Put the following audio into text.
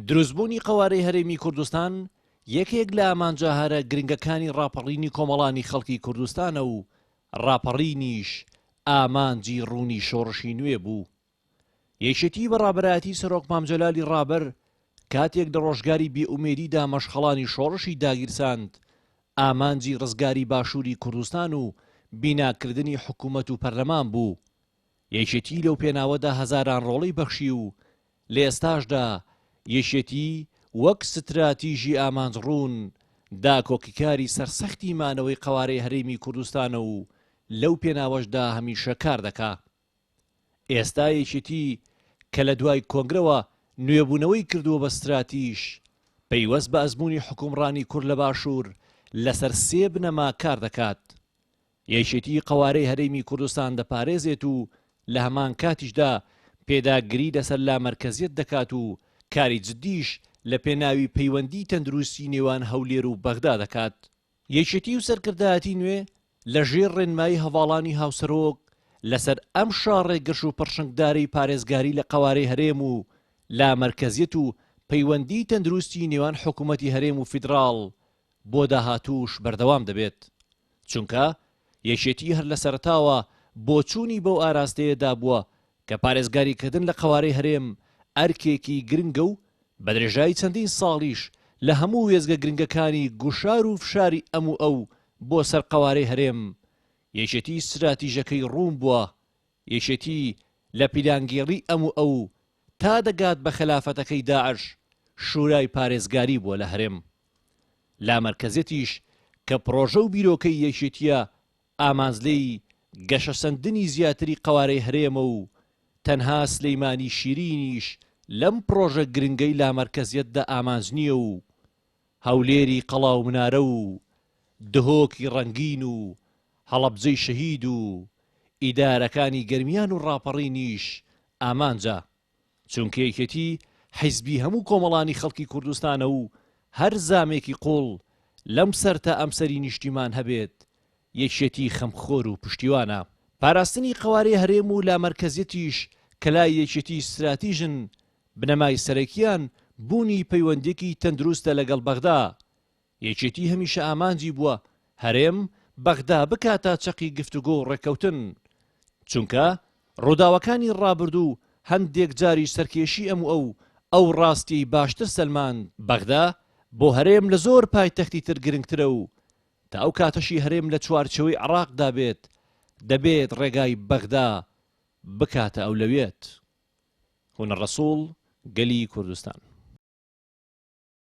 دروستبوونی قەوارەی هەرێمی کوردستان یەکێک لە ئامانجە هەرە گرنگەکانی ڕاپەڕینی کۆمەڵانی خەڵکی کوردستانە و ڕاپەڕینیش ئامانجی ڕوونی شۆڕشی نوێ بوو. یەکێتی بە ڕابەرایەتی سەرۆک مام جەلالی ڕابەر کاتێک لە ڕۆژگاری بێئومێدیدا مەشخەڵانی شۆڕشی داگیرساند، ئامانجی ڕزگاری باشووری کوردستان و بیناکردنی حکوومەت و پەرلەمان بوو. یەکێتی لەو پێناوەدا هەزاران ڕۆڵەی بەخشی و لە ئێستاشدا یەکێتی وەک ستراتیژی ئامانج ڕوون داکۆکیکاری سەرسەختی مانەوەی قەوارەی هەرێمی کوردستانە و لەو پێناوەشدا هەمیشە کار دەکا. ئێستا یەکێتی کە لە دوای کۆنگرەوە نوێبوونەوەی کردووە بە ستراتیژ پەیوەست بە ئەزموونی حوکمڕانی کورد لە باشوور لەسەر سێ بنەما کار دەکات. یەکێتی قەوارەی هەرێمی کوردستان دەپارێزێت و لە هەمان کاتیشدا پێداگری لەسەر لامەرکەزیەت دەکات و کاری جدیش لە پێناوی پەیوەندی تەندروستی نێوان هەولێر و بەغدا دەکات. یەکێتی و سەرکردایەتی نوێ لە ژێر ڕێنمایی هەڤاڵانی هاوسەرۆک لەسەر ئەم شاڕێ گەش و پڕشنگدارەی پارێزگاری لە قەوارەی هەرێم و لامەرکەزیەت و پەیوەندی تەندروستی نێوان حکومەتی هەرێم و فیدراڵ بۆ داهاتووش بەردەوام دەبێت. چونکە یەکێتی هەر لە سەرەتاوە بۆچوونی بەو ئاراستەیەدا بووە کە پارێزگاریکردن لە قەوارەی هەرێم ئەرکێکی گرنگە و بە درێژایی چەندین ساڵیش لە هەموو وێستگە گرنگەکانی گوشار و فشاری ئەم و ئەو بۆ سەر قەوارەی هەرێم یەکێتی ستراتیژەکەی ڕوون بووە یەکێتی لە پیلانگێڕی ئەم و ئەو تا دەگات بە خەلافەتەکەی داعش شورای پارێزگاری بووە لە هەرێم. لامەرکەزیەتیش کە پڕۆژە و بیرۆکەی یەکێتیە ئامانج لێی گەشەسەندنی زیاتری قەوارەی هەرێمە و تەنها سلیمانی شیرینیش لەم پڕۆژە گرنگەی لامەرکەزیەتدا ئامانج نیە و هەولێری قەڵا و منارە و دهۆکی ڕەنگین و هەڵەبجەی شەهید و ئیدارەکانی گەرمیان و ڕاپەڕینیش ئامانجە. چونکە یەکێتی حیزبی هەموو کۆمەڵانی خەڵکی کوردستانە و هەر زامێکی قوڵ لەم سەر تا ئەمسەری نیشتیمان هەبێت یەکێتی خەمخۆر و پشتیوانە. پاراستنی قەوارەی هەرێم و لامەرکەزیەتیش کە لای یەکێتی ستراتیژن بنەمای سەرەکیان بوونی پەیوەندیەکی تەندروستە لەگەڵ بەغدا یەکێتی هەمیشە ئامانجی بووە هەرێم بەغدا بکاتە چەقی گفتوگۆ و ڕێککەوتن، چونکە ڕووداوەکانی ڕابردوو هەندێک جاریش سەرکێشی ئەم و ئەو، ئەو ڕاستیەی باشتر سەلماند، بەغدا بۆ هەرێم لە زۆر پایتەختی تر گرنگترە و تا ئەو کاتەشی هەرێم لە چوارچێوەی عێڕاقدا بێت، دەبێت ڕێگای بەغدا بکاتە ئەولەویەت. هونەر ڕەسوڵ، گەلی کوردستان.